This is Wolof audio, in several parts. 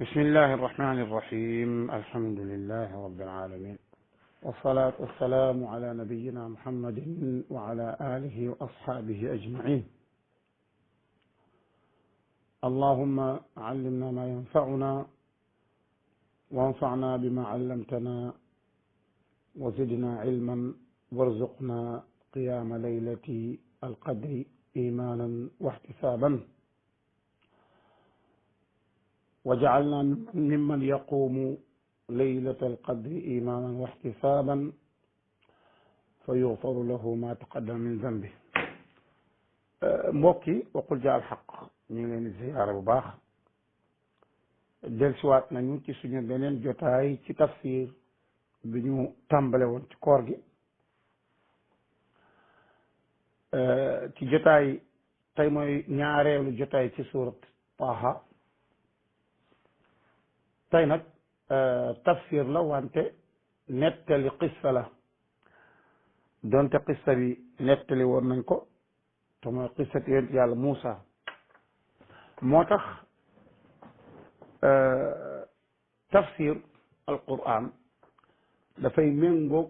بسم الله الرحمن الرحيم الحمد لله رب العالمين والصلاة والسلام على نبينا محمد وعلى آله وأصحابه أجمعين. اللهم علمنا ما ينفعنا وانفعنا بما علمتنا وزدنا علما وارزقنا قيام ليلة القدر إيمانا واحتسابا وجعلنا ممن يقوم ليلة القدر إيمانا واحتسابا فيغفر له ما تقدم من ذنبه. mbokki waqul jaa al xaq ñu ngi leen di ziyaara bu baax dellusiwaat nañu ci suñu beneen jotaay ci tafsir bi ñu tàmbale woon ci koor gi ci jotaay tey mooy ñaareelu jotaay ci surat Taaha. tey nag tafsir la wante nettali qissa la donte qissa bi nettali woon nañ ko te mooy qissat yonent yàlla Muusa moo tax tafsir alquran dafay méngoog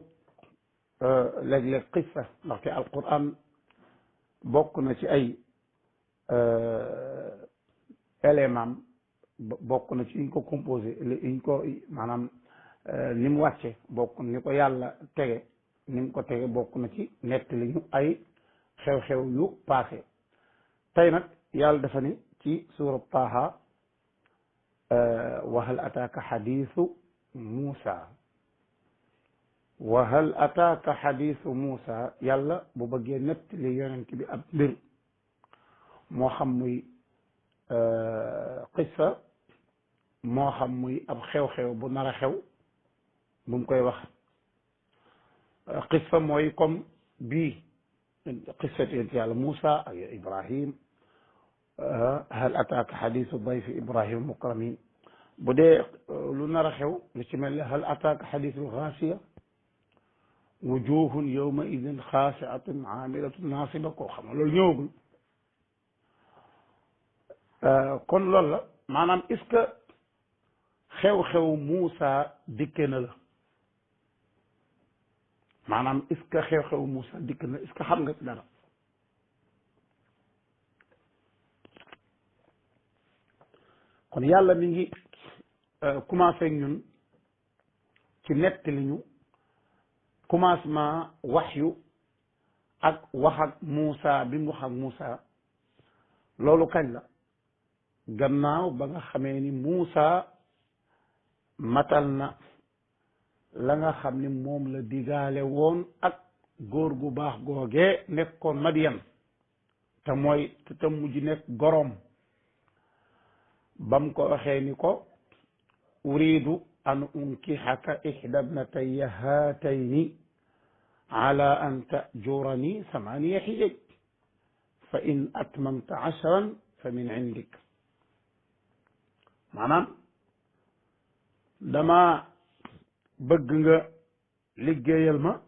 léeg-léeg qissa ndaxte alquran bokk na ci ay élément bokk na ci ñu ko composé ñu ko maanaam ni mu wàcce bokk ni ko yàlla tege ni mu ko tege bokk na ci nettali ñu ay xew-xew yu passé. tey nag yàlla dafa ni ci suurat Taaha wa hal ataaka xadiisu Muusa wa hal ataaka xadiisu Muusa yàlla bu bëggee nettali yonent bi ab mbir moo xam muy qissa moo xam muy ab xew-xew bu nar a xew bu mu koy wax qissa mooy comme bii qissat yonent yàlla Muusa ak Ibrahim hal ataaka xadiisu dayfi Ibrahima mukramin bu dee lu nar a xew lu ci mel ne hal ataaka xadiisul gaasiya wujuhun yawma idin xaasiatun aamilatun naasiba koo xam ne loolu ñëwagul kon loolu la maanaam est-ce que xew-xew Muusa dikke na la maanaam est-ce que xew-xew Muusa dikk na est-ce que xam nga ci dara kon yàlla mi ngi commencé ak ñun ci nettali ñu commencement waxyu ak wax ak Muusa bi mu wax ak Muusa loolu kañ la gannaaw ba nga xamee ni Muusa matal na la nga xam ni moom la digaale woon ak góor gu baax googee nekkoon Madiyan te mooy te mujj nekk goroom bam ko waxee ni ko uridu an unkixaka ixda bnatayya haatayni ala an tajurani samaniya xijaj fa in atmamta ashran fa min indik maanaam dama bëgg nga liggéeyal ma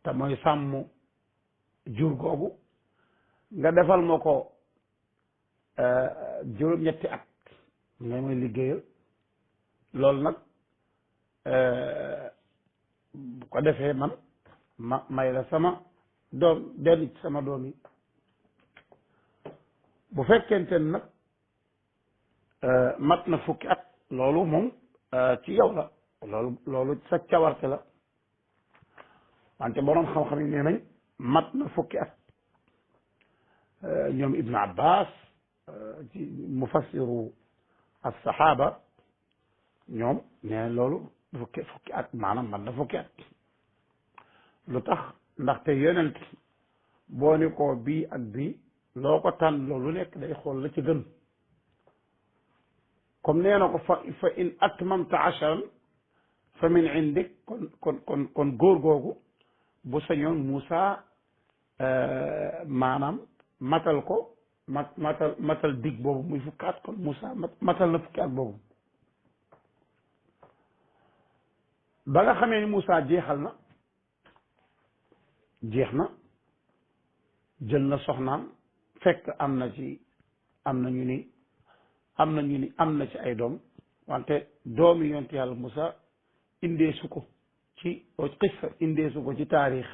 te mooy sàmm jur googu nga defal ma ko juróom-ñetti at nga may liggéeyal loolu nag bu ko defee man ma may la sama doom benn ci sama doom yi bu fekkente ne nag mat na fukki at loolu moom ci yow la loolu sa cawarte la wante boroom xam-xam yi nee nañ mat na fukki at ñoom Ibn Abbas ci mufassiru as-saxaaba ñoom nee loolu fukki at maanaam mat na fukki at lu tax ndaxte yonent boo ni ko bii ak bii loo ko tànn loolu nekk day xool la ci gën comme nee na ko fa in atmamta ashran fa min indik kon góor googu bu sañoon Muusa maanaam matal ko matal dig boobu muy fukki at kon Muusa matal na fukki at boobu ba nga xamee ni Muusa jeexal na jeex na jël na soxnaam fekk am na ñu ni am na ñu ni am na ci ay doom wante doomi yonent yàlla Musa indeesu ko ci xissa indeesu ko ci taarix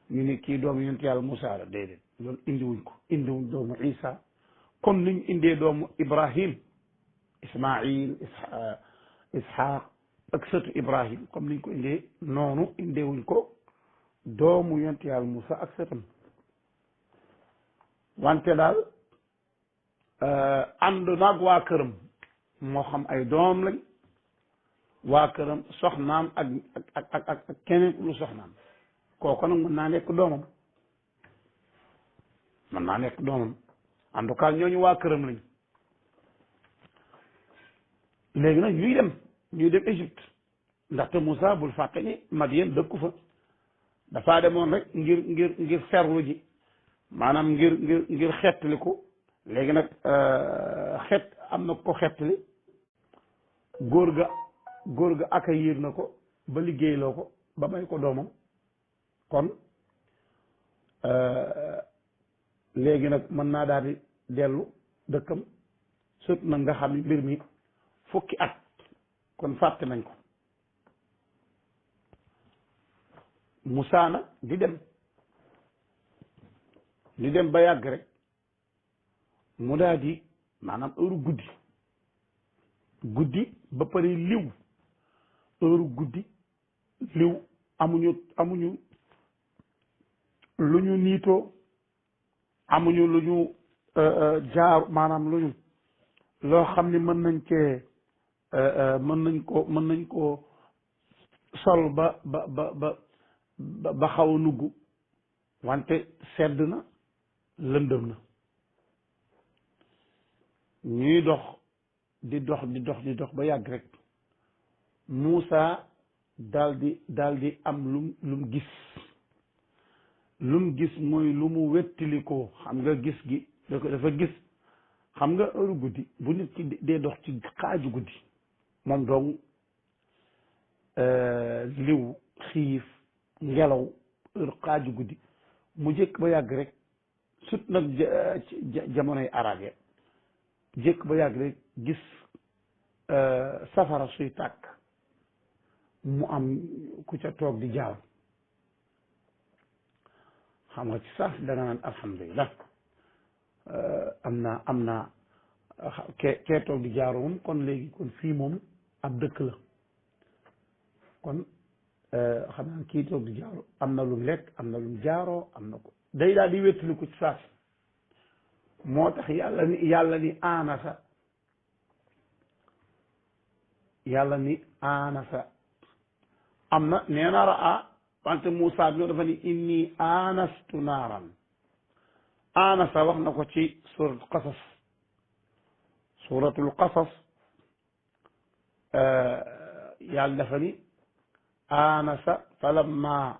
ñu ni kii doomu yonent yàlla Musa la déedéet loolu indiwuñ ko indiwuñ doomu Isa comme niñ indee doomu Ibrahim Ismail Ishaq ak sëtu Ibrahim comme niñ ko indee noonu indeewuñ ko doomu yonent yàlla Musa ak sëtam wante daal ànd naag waa këram moo xam ay doom lañ waa këram soxnaam ak keneen lu soxnaam kooku nag mën naa nekk doomam mën naa nekk doomam en tout cas ñooñu waa këram lañ léegi nag ñuy dem Égypte ndaxte Moussa bul fàtte ni Madiyen dëkku fa dafaa demoon rek ngir ferlu ji maanaam ngir xettali ko léegi nag am na ko xettali góor ga accueillir na ko ba liggéeyloo ko ba may ko doomam kon léegi nag mën naa daal di dellu dëkkam surtout nag nga xam ni mbir mi fukki at kon fàtte nañ ko Moussa nag di dem ba yàgg rek mu daal di maanaam heure guddi ba pare liw heure guddi liw amuñu lu ñu niitoo amuñu lu ñu jaar maanaam lu ñu loo xam ni mën nañ ko sol ba xaw a nugg wante sedd na lëndëm na ñuy dox di dox ba yàgg rek Moussa daldi am lum gis mooy lu mu wettalikoo xam nga gis gi dafa gis xam nga heure guddi bu nit ki dee dox ci xaaju guddi moom dong liw xiif ngelaw heure xaaju guddi mu jëkk ba yàgg rek sut nag jamonoy arab ya jëkk ba yàgg rek gis safara suy tàkk mu am ku ca toog di jaaw xam nga ci sax danga naan alhamdulilah am na kee toog di jaaro moom kon léegi kon fii moom ab dëkk la kon xam naa kii toog di jaaro am na lum lekk am na lum jaaroo am na ko day daal di wéttali ko ci saas moo tax yàlla ni aanasa am na nee na raa wante Moussa bi ñoo dafa ni inni aanastu naaran aanasa wax na ko ci suratul qasas yàlla dafa ni aanasa falamma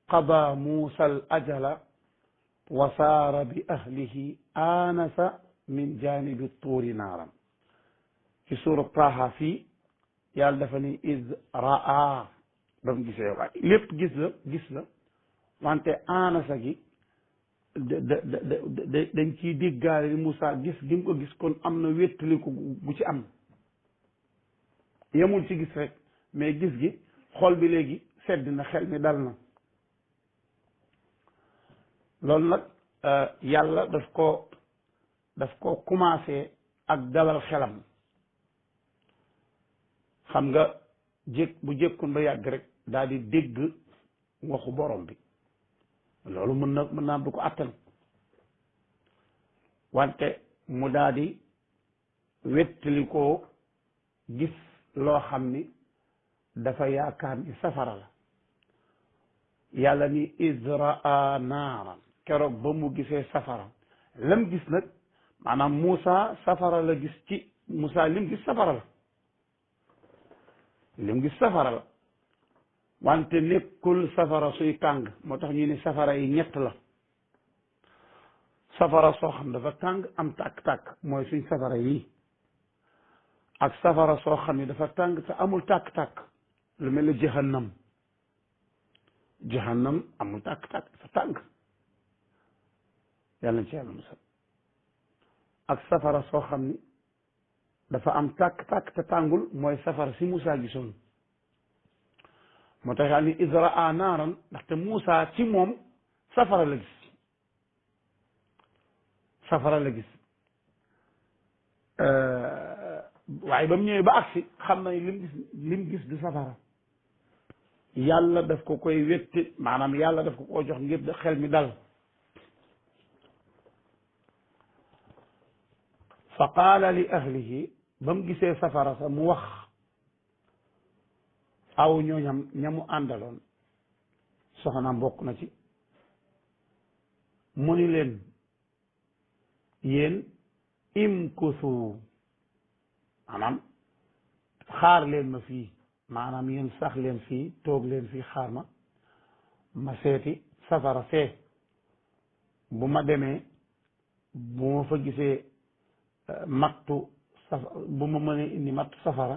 qada Moussa al ajala wa saara bi ahlihi aanasa min janibi tuuri naaran ci surat Taha fii yàlla dafa ni iz raa ba mu gisee waaye lépp gis la wante aanasa gi dañ ciy déggaale ni Moussa gis gi mu ko gis kon am na wéttaliku bu ci am yemul ci gis rek mais gis gi xol bi léegi sedd na xel mi dal na loolu nag yàlla daf ko commencé ak dalal xelam xam nga bu jëkkoon ba yàgg rek daal di dégg waxu borom bi loolu mën naa du ko attan wante mu daal di wettali koo gis loo xam ni dafa yaakaar ni safara la yàlla ni izraa naaran keroog ba mu gisee safara lam gis nag maanaam Moussa safara la gis ci Moussa lim gis safara la wante nekkul safara suy tàng moo tax ñu ne safara yi ñett la safara soo xam dafa tàng am tàkk-tàkk mooy suñ safara yi ak safara soo xam ne dafa tàng te amul tàkk-tàkk lu mel ne jahannam amul tàkk-tàkk dafa tàng yàlla na ci yàlla musal ak safara soo xam ni dafa am tàkk-tàkk te tàngul mooy safara si Moussa gisoon moo tax ni israa naaran ndaxte Moussa ci moom safara la gis waaye ba mu ñëwee ba agsi xam na lim gis du safara yàlla daf ko koy wétti maanaam yàlla daf ko koo jox ngir xel mi dal fa qaala li ahlihi ba mu gisee safara sa mu wax aw ñooñam ñamu àndaloon soxnaam bokk na ci mu ni leen yéen imkusu maanaam xaar leen ma fii maanaam yéen sax leen fii toog leen fii xaar ma seeti safara fee bu ma demee bu ma fa gisee mattu bu ma mënee indi mattu safara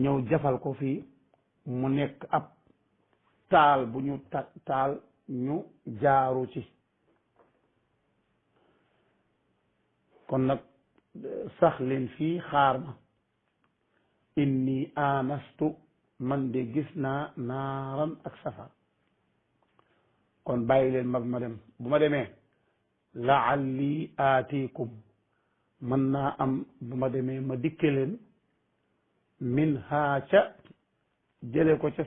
ñëw jafal ko fii mu nekk ab taal bu ñu taal ñu jaaru ci kon nag sax leen fii xaar ma inni anastu man de gis naa naaran ak safar kon bàyyi leen mag ma dem bu ma demee laalli aatikum mën naa am bu ma demee ma dikke leen min haa ca jële ko ca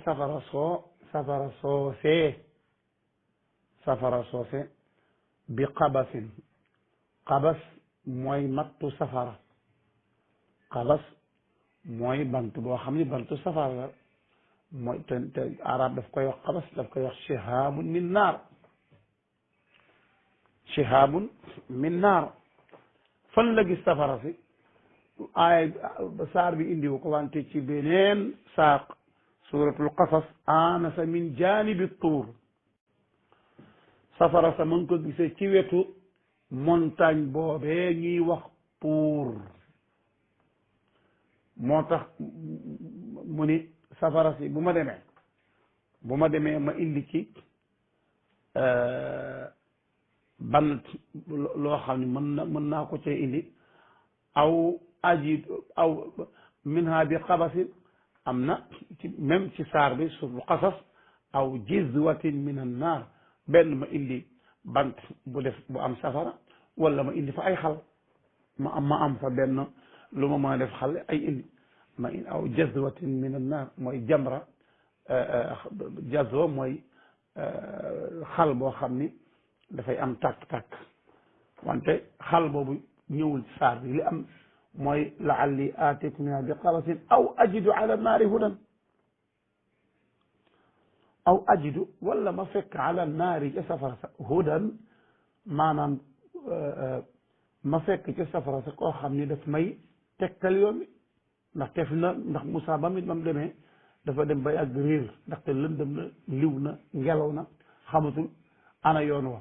safara soose bi xabasin xabas mooy mattu safara xabas mooy bant boo xam ni bantu safara la mooy te arab daf koy wax xabas daf koy wax shihaabun min naar fan la gis safara si aay saar bi indiwu ko wante ci beneen saaq suratul qasas anasa min janibi tuur safara sa mën ko gisee ci wetu montagne boobee ñuy wax tuur moo tax mu ni safara si bu ma demee ma indi ci ban loo xam ne mën naa ko cee indi aw minha bi xabasin am na ci même ci saar bi sur xasas aw jizwatin min an naar benn ma indi bant bu am safara wala ma indi fa ay xal ma am fa benn lu ma mën a def xal ay indi ma indi aw jazwatin min an naar mooy jamra jazwa mooy xal boo xam ni dafay am tàkk-tàkk wante xal boobu ñëwul ci saar bi li am mooy laalli aatikum minha bi qabasin aw ajidu ala naari hudan aw ajidu wala ma fekk ala naari ca safara sa hudan maanaam ma fekk ca safara sa koo xam ni daf may tegtal yoon bi ndax Moussa ba mu demee dafa dem ba yàgg réer ndaxte lëndëm na liw na ngelaw na xamatul ana yoon wa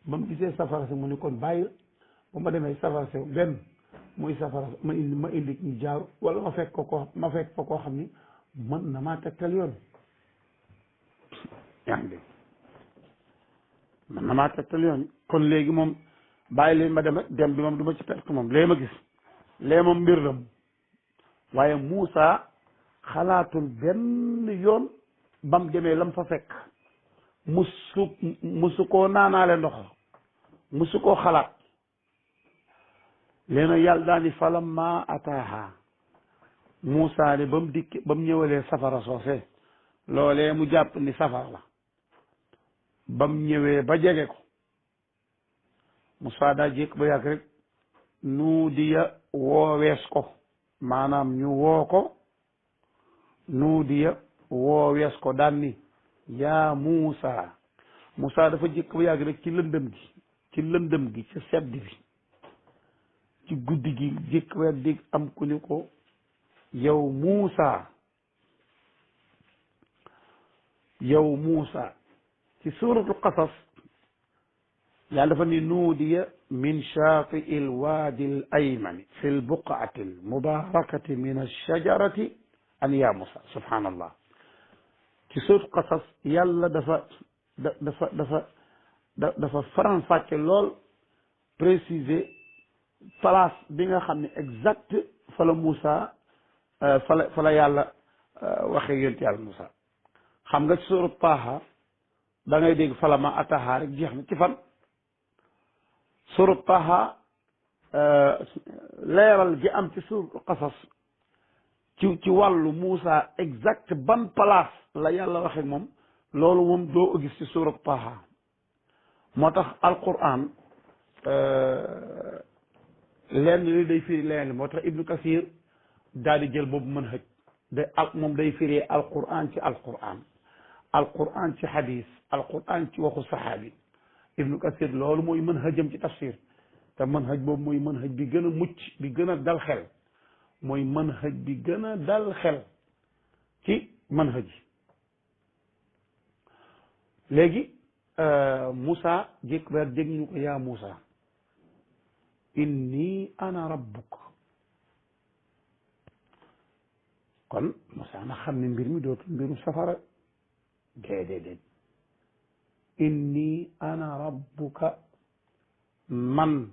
ba mu gisee safara si mu ni kon bàyyi bu ma demee safara si benn muy safara ma indi ñu jaaru wala ma fekk fa koo xam ni mën na maa tegtal yoon yaa ngi dégg mën na maa tegtal yoon kon léegi moom bàyyi leen ma dem bi moom du ma ci perte moom lee ma gis lee moom mbir la waaye Moussa xalaatul benn yoon ba mu demee lam fa fekk musu koo naanaale ndox musu koo xalaat leena yàlla daani falamma ataaha Moussa ne ba mu ñëwalee safara soose loolee mu jàpp ni safara la ba mu ñëwee ba jege ko Moussa daa jékk ba yàgg rek nuudiya woowees ko maanaam ñu woo ko nuudiya woowees ko daan ni yaa Moussa dafa jékk ba yàgg rek ci lëndëm gi ci sedd bi ci guddi gi jékk ba yàgg dégg am ku ni ko yow Moussa ci suuratul qasas yàlla dafa ni nuudiya min shaati'i alwaadi al aymani fi lbuqaati almubarakati min alshajarati an ya Moussa subhanallah ci suuratul qasas yàlla dafa faram-fàcce lool préciser place bi nga xam ne exact fa la Moussa fa la yàlla waxee yonent yàlla Moussa xam nga ci suurat Taaha da ngay dégg fala ma ataha rek jeex na ci fan suurat Taaha leeral gi am ci suurat Qasas ci wàllu Moussa exact ban place la yàlla waxee moom loolu moom doo gis ci suurat Taaha moo tax alquran lenn li day firi lenn li moo tax Ibnu Kasir daal di jël boobu mën hëj moom day firi alquran ci alquran ci hadis alquran ci waxu saxaabi Ibnu Kasir loolu mooy mën hëjam ci tafsir te mën hëj boobu mooy mën hëj bi gën a mucc bi gën a dal xel mooy mën hëj bi gën a dal xel ci mën hëj léegi Moussa jékk weer dégg ñu ko yaa Moussa inni ana rabbuk kon Moussa na xam ne mbir mi dootul mbiru safara déedéet inni ana rabbuka man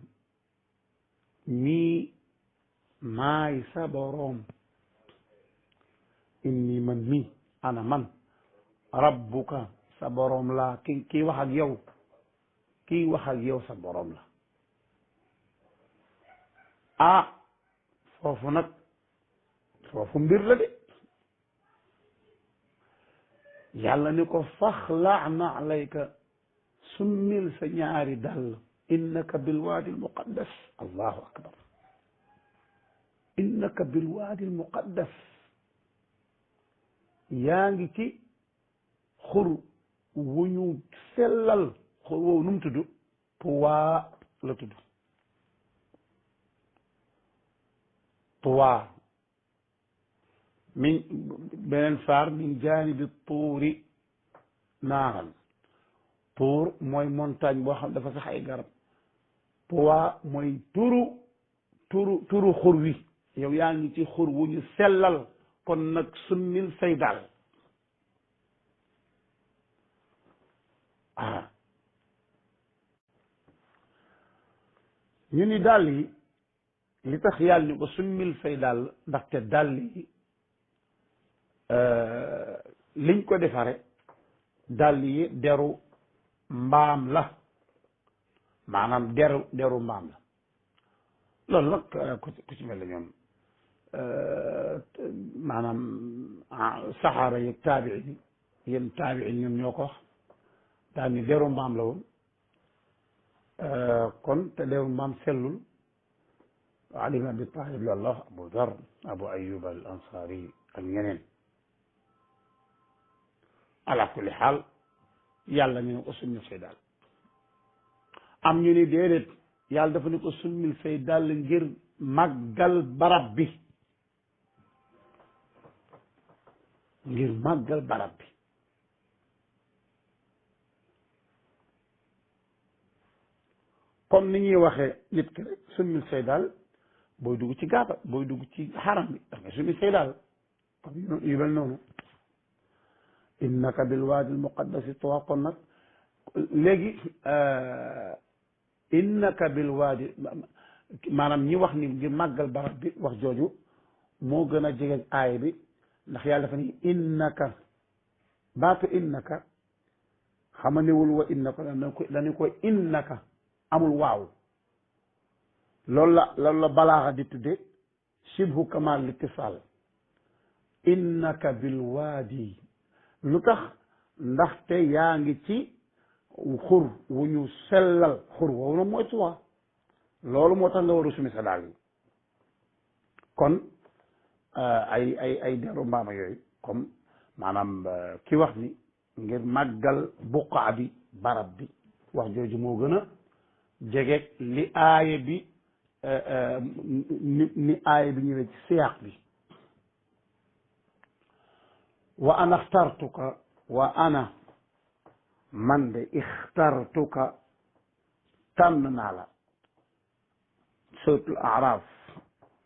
mii maay sa boroom inni man mii ana man rabbuka sa boroom la kii wax ak yow kii wax ak yow sa boroom la ah foofu nag foofu mbir la de yàlla ni ko faxla na alayka summil sa ñaari dàll innaka bilwaadi almuqaddas allahu akbar innaka bilwaadi almuqaddas yaa ngi ci xur wu ñu sellal xur woowu nu mu tudd Tuwaa la tudd Tuwaa min beneen faar min jaanibi tuuri naaran tuur mooy montagne boo xam dafa sax ay garab Tuwaa mooy turu xur wi yow yaa ngi ci xur wu ñu sellal kon nag summil say daal ñu ni dàll yi li tax yàlla ni ko summil say dàll ndaxte dàll yi liñ ko defare dàll yi deru mbaam la maanaam deru mbaam la loolu nag ku ci mel ne ñoom maanaam saxaaba yi taabii yéen taabii ñoom ñoo ko wax daal ni deru mbaam la woon kon te deru mbaam sellul Ali ibn Abi Talib loolu la wax Abu Dar Abu Ayyub al Ansari ak ñeneen ala kulli xaal yàlla ñu ne ko summil say daal am ñu ni déedéet yàlla dafa ne ko summil say daal ngir màggal barab bi ngir màggal barab bi comme ni ñuy waxee nit ki rek summil say daal booy dugg ci gaaba booy dugg ci xaram bi da nga summil say daal comme yu mel noonu innaka bil waadi al muqaddasi tuwa kon nag léegi innaka bil waadi maanaam ñi wax ni ngir màggal barab bi wax jooju moo gën a jege aay bi ndax yàlla dafa ni innaka baatu innaka xama newul wa innaka dañu ko innaka amul waaw loolu la balaaxa di tudde shibhu kamal litisal innaka bil waadi lu tax ndaxte yaa ngi ci xur wu ñu sellal xur woowu na mooy Tuwaa loolu moo tax nga war a sumi sa daal yi kon ay deru mbaama yooyu comme maanaam ki wax ni ngir màggal buqaa bi barab bi wax jooju moo gën a jegeeg li aaye bi ni aaye bi ñëwee ci siyaaq bi wa ana ixtartuka wa ana man de ixtartuka tànn naa la suratul Araf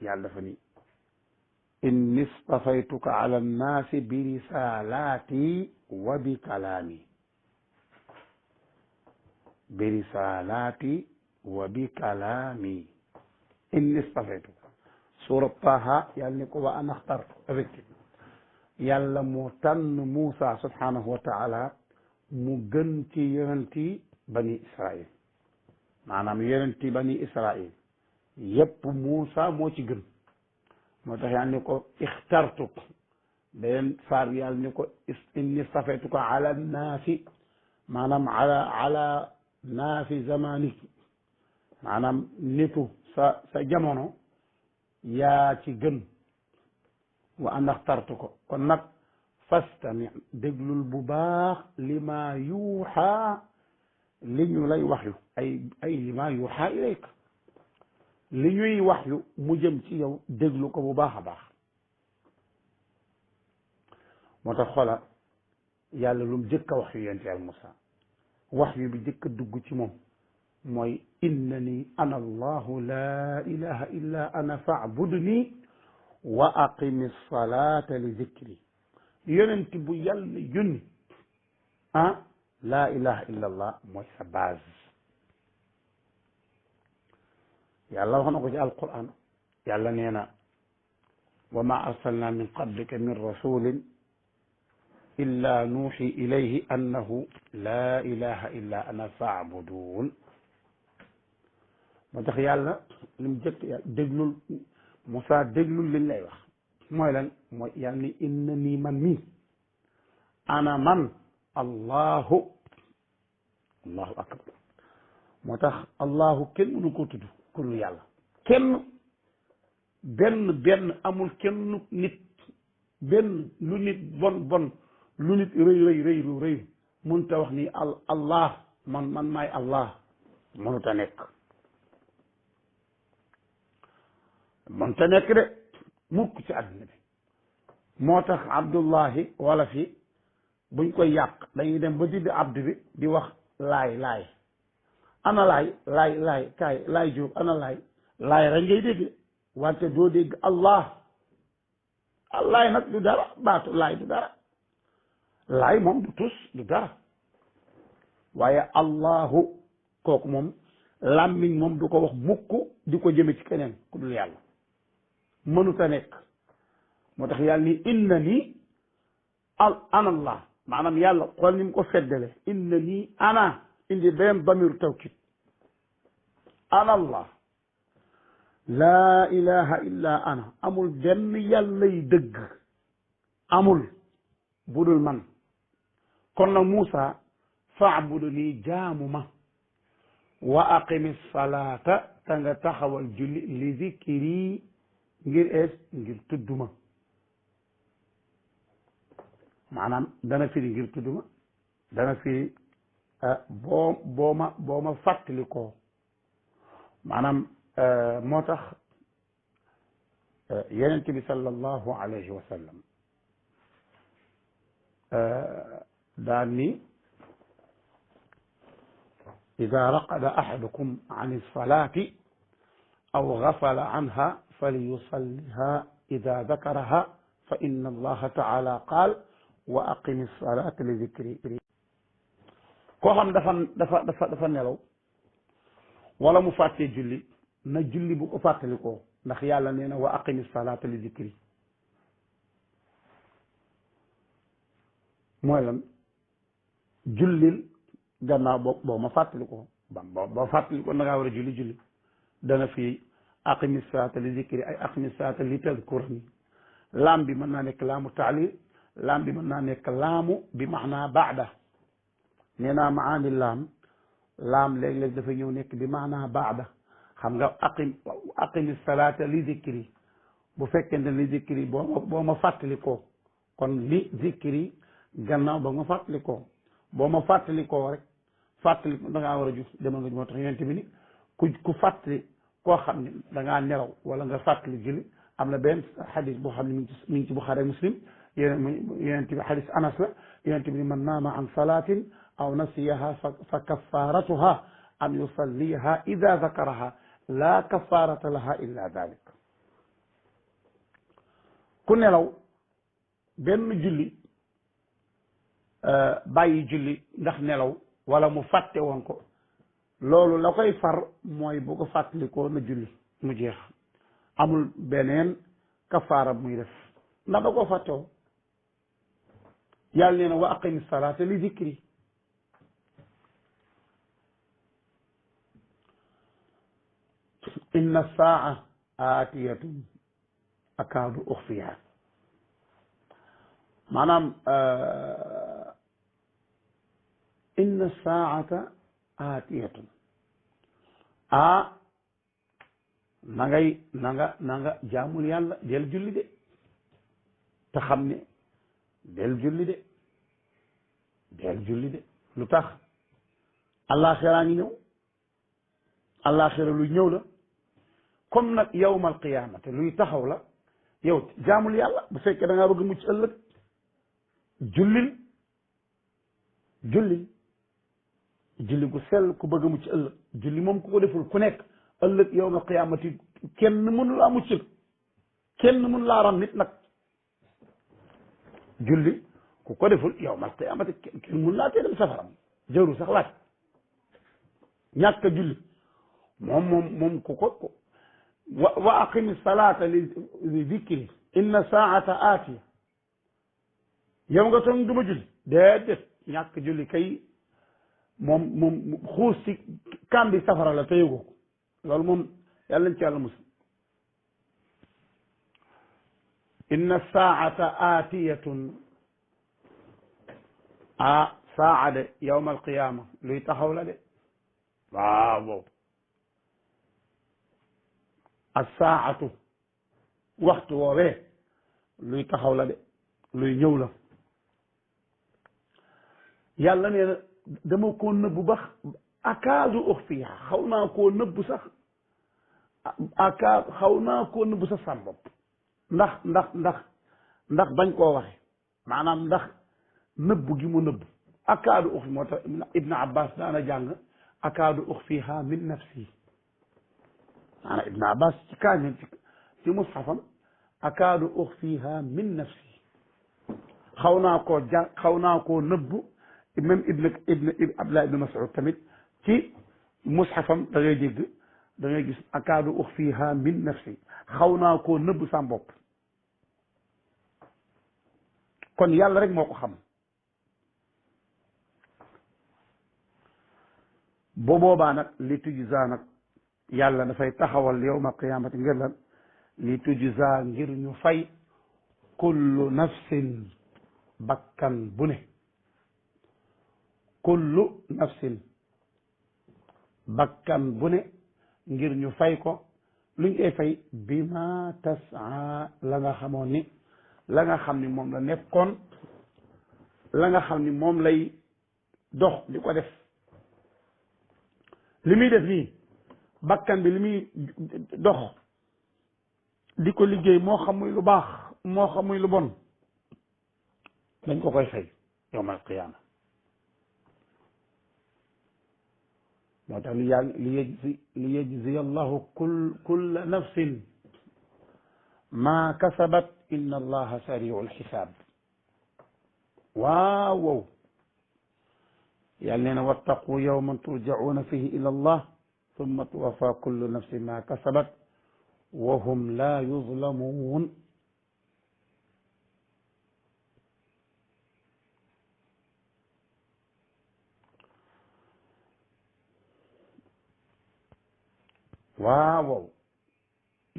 yàlla dafa ni inni stafaytuka ala nnaasi bi risalaati wa bi kalaami bi risalaati wa bi kalaami inni stafaytuka surat Taha yàlla ni ko wa ana axtartu effectivement yàlla moo tànn Moussa subhanahu wa taala mu gën ci yonenti bani Israil maanaam yonenti bani Israil yépp Moussa moo ci gën moo tax yàlla ni ko ixtartuk beneen faar yàlla ni ko inni stafaytuka ala naasi maanaam ala naafi zamanik maanaam nitu sa jamono yaa ci gën wa ana axtartu ko kon nag fastami déglul bu baax lima yuuxa li ñu lay waxyu ay lima yuuxa ilayka li ñuy waxyu mu jëm ci yow déglu ko bu baax a baax moo tax xoola yàlla lu mu jëkk a wax yu yonent Yàlla Musaa wax yu bi jëkk a dugg ci moom mooy innani ana allahu la ilaha illa ana faabudni wa aqimi salata li zikri yonent bu yàlla yónni la ilaha illa allah mooy sa base yàlla wax na ko ci alquran yàlla nee na wa ma arsalna min qablika min rasulin illa nuuxi ilayhi annahu la ilaha illa ana faabudun moo tax yàlla li mu jëkk déglul Moussa déglul liñ lay wax mooy lan mooy yàlla ni inna nii man mii ana man allahu akbar moo tax allahu kenn mënu ko tudd ku dul yàlla kenn benn amul kenn nit benn lu nit bon lu nit rëy mënut a wax ni allah man maay allah mënut a nekk mënut a nekk de mukk ci àdduna bi moo tax abdullahi wala fi buñ koy yàq dañuy dem ba diddi abdu bi di wax laay ana laay kaay laay jóob ana laay rek ngay dégg wante doo dégg allah nag du dara baatu laay du dara laay moom du tus du dara waaye allahu kooku moom làmmiñ moom du ko wax mukk di ko jëme ci keneen ku dul yàlla mënuta nekk moo tax yàlla ni inna nii ana allah maanaam yàlla xool ni mu ko feddale inna nii ana indi beneen damiru tawkid ana allah laa ilaha illa ana amul benn yàllay dëgg amul budul man kon nag Moussa faabudu nii jaamu ma wa aqimi salaata te nga taxawal julli li zikri ngir tudduma maanaam dana firi ngir tudduma dana firi boo ma fàttali ko maanaam moo tax yonent bi sallallahu alayhi wa sallam daan ni ida raqada ahadukum an alsalati aw gafala anha falyusalliha ida dakaraha fa inna allaha taala qaal wa aqimi salata li dikri koo xam dafa nelaw wala mu fàttee julli na julli bu ko fàttalikoo ndax yàlla nee na wa aqimi salata li dikri mooy lan jullil gannaaw boo ma fàttalikoo boo fàttalikoo da ngaa war a julli dana fi aqimi salata li dikri ay aqimi salata li tadkurani laam bi mën naa nekk laamu taalil laam bi mën naa nekk laamu bi maanaa baada nee naa maani laam léeg-léeg dafa ñëw nekk bi maanaa baada xam nga aqimi salata li zikri bu fekkente li zikri boo ma fàttalikoo kon li zikri gannaaw ba nga fàttalikoo boo ma fàttalikoo rek fàttaliko da ngaa war a jug demal nga moo tax yonent bi ni ku fàttali koo xam ne da ngaa nelaw wala nga fàttali julli am na benn xadis boo xam ne mi ngi ci Buxaari Muslim yonent bi xadis Anas la yonent bi ni man naama an salatin aw nasiyaha fa kafaratuha an yusalliha ida zakaraha la kafarata laha illa dalik ku nelaw benn julli bàyyi julli ndax nelaw wala mu fàtte woon ko loolu la koy far mooy bu ko fàttalikoo na julli mu jeex amul beneen kafaara muy def ndax da koo fàttewoo yàlla nee na wa aqimi salaata li zikri inna saa aatiyatun akaadu uxfiha maanaam inna saata aatiyatun na nga jaamul yàlla del julli de te xam ne del julli de lu tax àllaaxiraa ngi ñëw àllaaxira luy ñëw la comme nag yawmal qiyaamate luy taxaw la yow jaamul yàlla bu fekkee da ngaa bëgg mucc ëllëg jullil julli gu sell ku bëgg mucc ëllëg julli moom ku ko deful ku nekk ëllëg yawmal qiyaamati kenn mënu laa muccal kenn mënu laa ram nit nag julli ku ko deful yawmal qiyaamati kenn mënu laa tee dem safaram jëru sax laaj ñàkk julli moom ku ko wa aqimi salata li dikri inna saata aatiya yow nga toog duma julli déedéet ñàkk julli kay moom xuus ci kambi safara la te yëgoo ko loolu moom yàlla nañ ci yàlla musal inna saata aatiyatun saa de yawma alqiyama luy taxaw la de waaw as-saatu waxtu woowee luy taxaw la de luy ñëw la yàlla nee na dama koo nëbbu ba akaadu uxfiha xaw naa koo nëbbu sax xaw naa koo nëbbu sax sam bopp ndax bañ koo waxe maanaam ndax nëbbu gi mu nëbbu akaadu uxfi moo tax Ibn Abbas daana jàng akaadu uxfiha min nafsi maanaam Ibn Abbas ci kaaña ci mushafam akaadu uxfiha min nafsi xaw naa koo nëbbu même ibn Abdullah ibn Mas'ud tamit ci mushafam da ngay dégg da ngay gis akaadu uxfiha min nafsi xaw naa koo nëbbu sa bopp kon yàlla rek moo ko xam boo boobaa nag li tujza nag yàlla dafay taxawal yawma qiyaamati ngir lan li tujza ngir ñu fay kullu nafsin bakkan bu ne kullu nafsin bakkan bu ne ngir ñu fay ko luñ koy fay bima tasaa la nga xamoon ni la nga xam ni moom la nekkoon la nga xam ni moom lay dox di ko def li muy def nii bakkan bi li muy dox di ko liggéey moo xam muy lu baax moo xam muy lu bon dañ ko koy fay yawmal qiyaama moo tax li yajzi allahu kulla nafsin ma kasabat inna allaha sari'ul xisaab waaw yàlla nee na wattaqu yawman turja'una fihi ila allah thumma tuwaffa kullu nafsin ma kasabat wa hum la yuzlamun waaw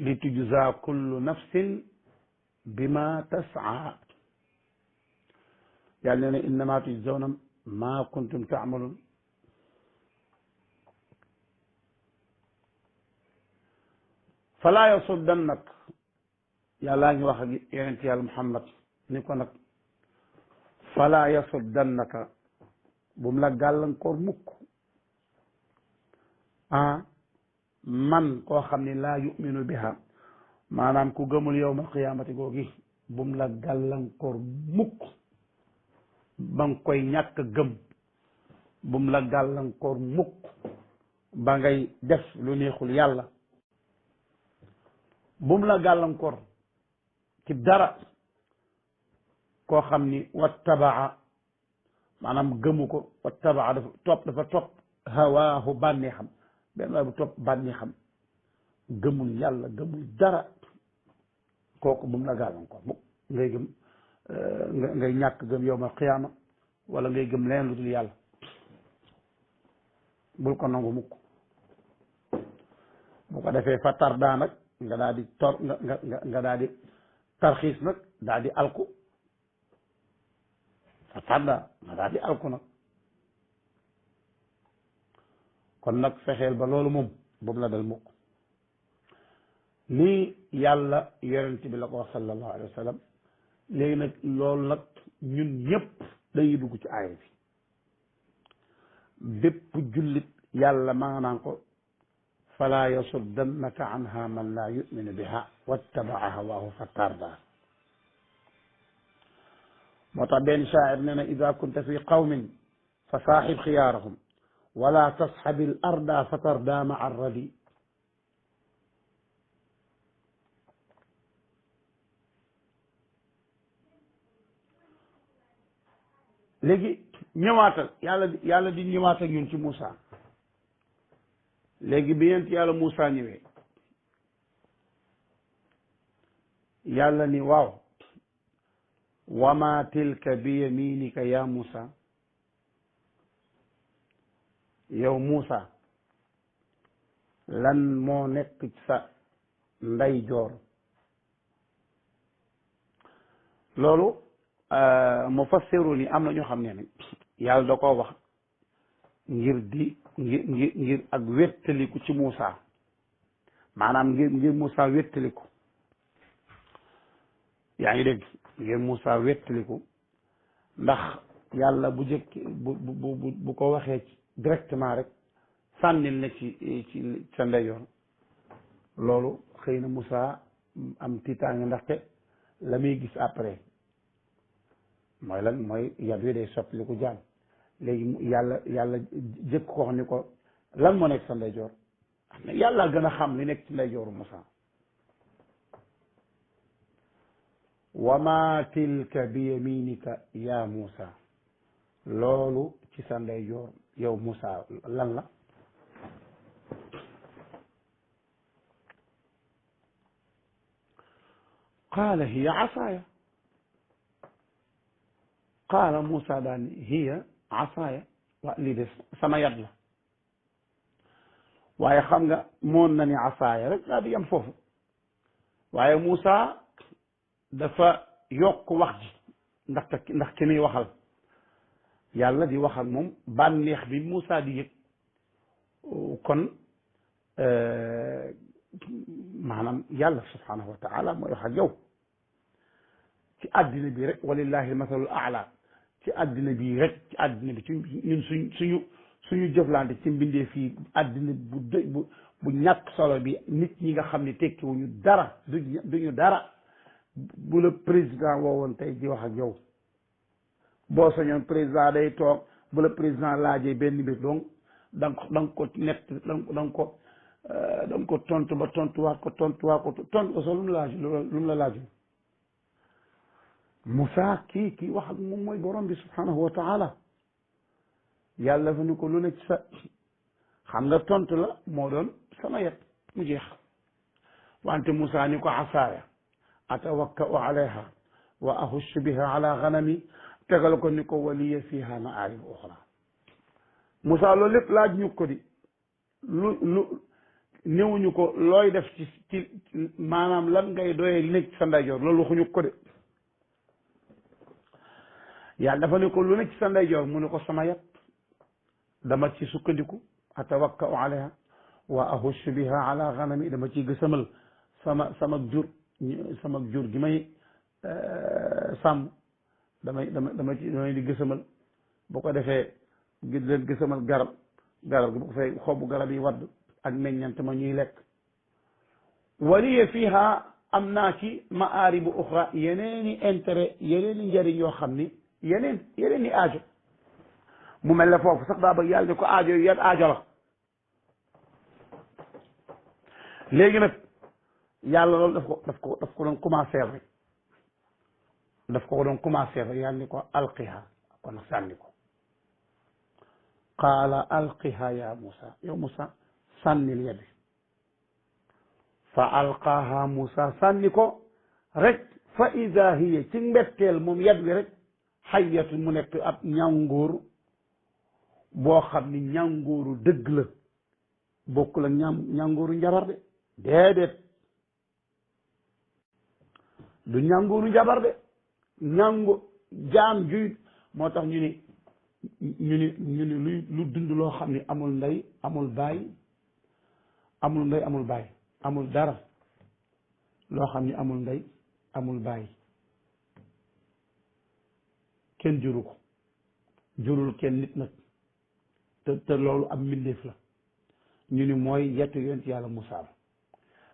li tujza kullu nafsin bima tas'a yàlla nee na innama tujzawna ma kuntum ta'malun fala yasuddannak yàllaa ngi wax ak yonent yàlla Muhammad ni ko nag fala yasuddannaka bu mu la gàllankoor mukk man koo xam ne laa yuminu biha maanaam ku gëmul yawmal qiyaamati googi bu mu la gàllankoor mukk ba nga koy ñàkk gëm bu mu la gàllankoor mukk ba ngay def lu neexul yàlla bu mu la gàllankoor ci dara koo xam ni wattabaa maanaam gëmu ko wattabaa dafa topp hawaahu bànneexam benn waaye bu topp bànneexam gëmul yàlla gëmul dara kooku bu mu la gàllankoor mukk ngay gëm ngay ñàkk gëm yowmal qiyaama wala ngay gëm leen lu dul yàlla bul ko nangu mukk bu ko defee fa tardaa nag nga daal di nga daal di tarxiis nag daal di alku fa tardaa nga daal di alku nag kon nag fexeel ba loolu moom boobu la dal mukk lii yàlla yonent bi la ko wax sallallahu alayhi wa sallam léegi nag loolu nag ñun ñëpp dañuy dugg ci aaya bi bépp jullit yàlla maa naan ko fala yasuddannaka anha man laa yuminu biha wattabaa hawaahu fa tarda moo tax benn shaa'ir nee na ida kunta fi qawmin fa saaxib xiyaarahum wala tasxabil arda fa tarda maa arradi léegi ñëwaatal yàlla di ñëwaatal ñun ci Moussa léegi bi yent yàlla Moussa ñëwee yàlla ni waaw wa ma tilka bi yaminika ya Moussa yow Moussa lan moo nekk sa ndeyjoor loolu mufassiru ni am na ñoo xam ne nag yàlla da koo wax ngir ak wéttaliku ci Moussa maanaam ngir Moussa wéttaliku yaa ngi dégg ngir Moussa wéttaliku ndax yàlla bu jëkk bu ko waxee directement rek sànnil na ci sa ndeyjoor loolu xëy na Moussa am tiitaange ndaxte la muy gis après mooy lan mooy yat wi day soppaliku jaan léegi yàlla jëkk ko wax ni ko lan moo nekk sa ndeyjoor yàlla gën a xam li nekk ci ndeyjooru Moussa wa ma tilka bi yaminika ya Moussa loolu ci sa ndeyjoor yow Moussa lan la qaala hiya asaaya qaala Moussa daan hiya asaaya waa lii de sama yat la waaye xam nga moon na ni asaaya rek daa di yam foofu waaye Moussa dafa yokk wax ji ndax ki muy waxal yàlla di wax ak moom bànneex bi Moussa di yëg kon maanaam yàlla subhanahu wa taala mooy wax ak yow ci àddina bi rek walillahi masalul aala ci àddina bi rek ci àddina bi ci ñun suñu jëflante ci mbindee fii àddina bu ñàkk solo bi nit ñi nga xam ne tekkiwuñu dara duñu dara bu la président woowoon tey di wax ak yow boo sañoon président day toog bu la président laajee benn mbir donc da nga ko nett da nga ko tontu ba tontuwaat ko tontu ko so lu mu la laajul Moussa kii wax ak moom mooy borom bi subhanahu wa taala yàlla fa ni ko lu ne ci sa xam nga tontu la moo doon sama yet mu jeex wante Moussa ni ko asaaya atawakkau alayha wa ahussu biha ala ganami tegal ko ni ko waliya fiha maarib uxra Moussa loolu lépp laaj ñu ko di lu néewuñu ko looy def ci maanaam lan ngay doyee li nekk ci sa ndeyjoor loolu waxuñu ko de yàlla dafa ne ko lu nekk ci sa ndeyjoor mu ne ko sama yat dama ci sukkandiku atawakkau alayha wa ahussu biha ala ganami dama ciy gësamal sama jur gi may sàmm dama di gësamal bu ko defee leen gësamal garab gi bu ko fay xobu garab yi wadd ak meññant ma ñuy lekk waliya fiha am naa ci maaribu uxra yeneeni intérêt yeneeni njëriñ yoo xam ni yeneen i aajo mu mel ne foofu sax daa ba yàlla ni ko aajo yi yan aajo la léegi nag yàlla loolu daf ko doon commencé rek daf ko doon commencé rek yàlla ni ko alqiha kon sànni ko qaala alqiha ya Moussa yow Moussa sànnil yadi fa alqaaha Moussa sànni ko rek fa ida hiya ci mbetteel moom yat wi rek xayyatu mu nekk ab ñàngoor boo xam ni ñàngooru dëgg la bokkul ak ñàngooru njabar de déedéet du ñàngooru njabar de jaan juy moo tax ñu ni lu dund loo xam ni amul ndey amul baay amul dara loo xam ni amul ndey amul baay kenn juru ko jurul kenn nit nag te loolu am mbindeef la ñu ni mooy yettu yonent yàlla Moussa ba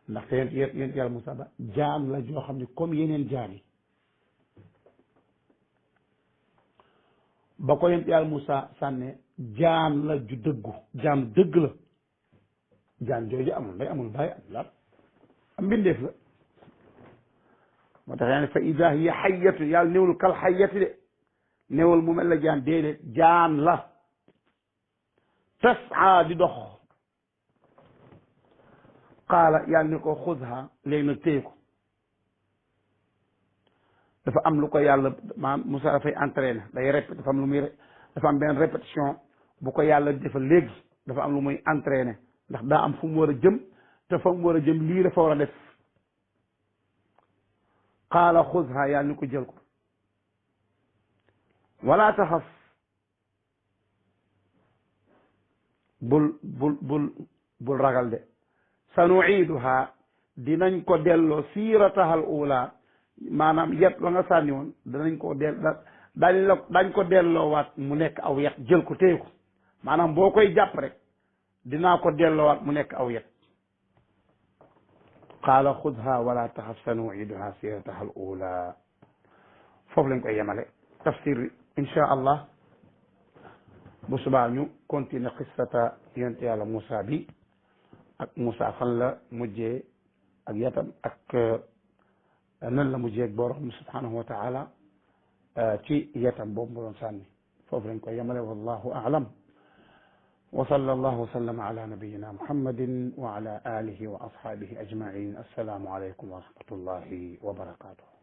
ndaxte yonent yàlla Moussa ba jaan la joo xam ni comme yeneen jaan yi ba ko yonent yàlla Moussa sànne jaan la ju dëggu jaan dëgg la jaan jooju amul ndey amul baay amul dara am mbindeef la moo tax yaa ne fa ida hiya xayyatu yàlla néewul kal xayyati de néewul mu mel la jaan déedéet jaan la tasaa di dox qaala yàlla ni ko xudha léegi nag téye ko dafa am lu ko yàlla maanaam Moussa dafay entraîné day répété dafa am lu muy dafa am benn répétition bu ko yàlla defal léegi dafa am lu muy entraîné ndax daa am fu mu war a jëm te fa mu war a jëm lii dafa war a def qaala xudha yàlla ni ko jël ko wala taxaf bul ragal de sanuiduha dinañ ko delloo siirataha al ula maanaam yet wa nga sànni woon danañ ko dañ ko delloowaat mu nekk aw yet jël ko téye ko maanaam boo koy jàpp rek dinaa ko delloowaat mu nekk aw yet qaala xudha wala taxaf sanuiduha siirataha al ula foofu lañ koy yemale tafsir bi insha allah bu subaa ñu continuer qissata yonent yàlla Moussa bi ak Moussa fan la mujjee ak yatam ak nan la mujjee ak borom subhanahu wa taala ci yatam boobu mu doon sànni foofu lañ koy yemale wallahu a'lam wa sallallahu wa sallama ala nabiyyina muhammadin wa ala alihi wa ashabihi ajma'in assalamu alaykum wa rahmatullahi wa barakatuh